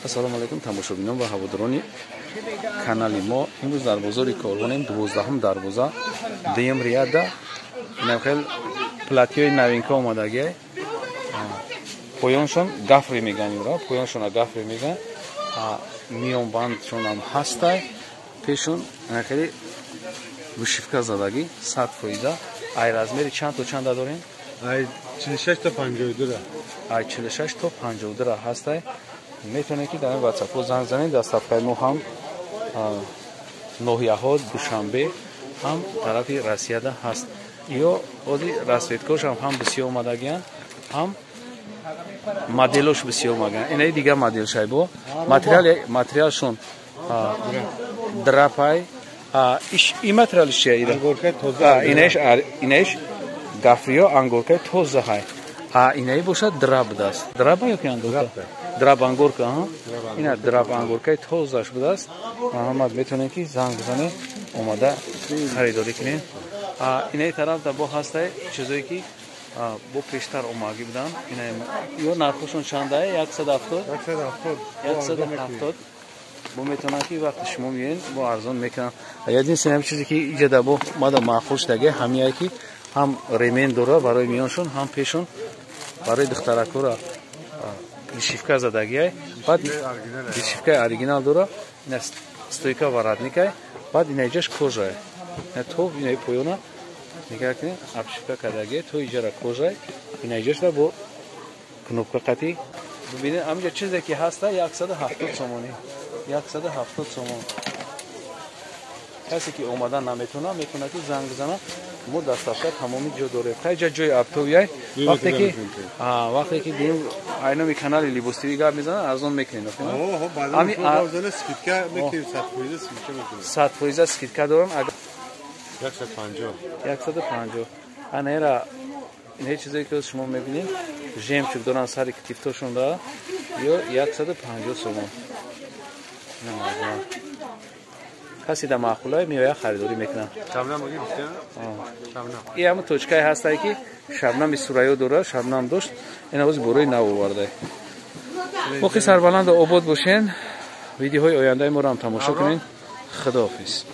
Ассалому алайкум, тамошобинон ва ҳаводорони канали мо. Имрӯз дар бозори Корвонем, 12-ум дарвоза, дуюм ряда. Инам хел платьёи новинка омадагиай. Поёншон гафре меган, юра поёншона гафре меган, миёнбандшонам ҳастай, пешон хеле вышивка задагӣ, 100%. Ай размери чанд то чанда дорем? Ай 46 то 52. Ай 46 то 52 ҳастай. Метавонед, ки дар ин ватсапҳо занг занед. Доставкаи мо ҳам ноҳияҳо, Душанбе, ҳам тарафи Россияда ҳаст. Ё ози расцветкошам ҳам бисёр омадагиянд, ҳам моделош бисёр омадагиянд. Инаи дигар модел шайбо, материалшон драпай. И материалш чия? Инаиш гафриё, ангоркаи тозаҳай. Инаи бошад, драп будааст. Драба ё ки ангорка? Драп ангорка. Ина драп ангоркаи тозаш будааст. Маҳаммад, метавонем, ки занг бизанем, омада харидорӣ кунем. Инаи тараф да бо ҳастай чизое, ки бо пештар омагӣ буданд. Ё нархошон чандае? 170, 170. Бо метавонанд, ки вақте шумо меоед, бо арзон мекунанд. Единственное чизе, ки иҷода бо мада маъқул шудаги, ҳамияе, ки ҳам ремень дора барои миёншон, ҳам пешон барои духтаракора вышивка задагиай. Баъд вышивкаи оригинал дора. Ина стойка воротникай, баъд инаиҷаш кожае, то инаи поёна нигоҳ кунед, обшивка кардагиай, то иҷара кожай, инаиҷашра бо кнопка қатӣ. Бибинед, ҳаминҷа чизе ки ҳаста, 170 сомонӣ, 170 сомон. Касе ки омадан наметавонад, метавонад, ки занг бизанад. Мо доставка тамоми ҷо дорем. Хайҷа ҷои оптовый. Вақте ки дим айноми канали Либостиви гап мезанад, арзон мекунем. 100% скидка дорам. 150. Анаера инаи чизое, ки шумо мебинед, жемчуг доранд сари китифтошонда, ё 150 сомон. Касе да маъқулай, меояд, харидорӣ мекунад. И ҳамн точкае ҳастае, ки Шабнами Сурайё дорад, Шабнам дошт, ин ҳози борои нав оварда. Боқӣ сарбаланду обод бошен. Видеоҳои ояндаи моро ҳам тамошо кунед. Худоҳофиз.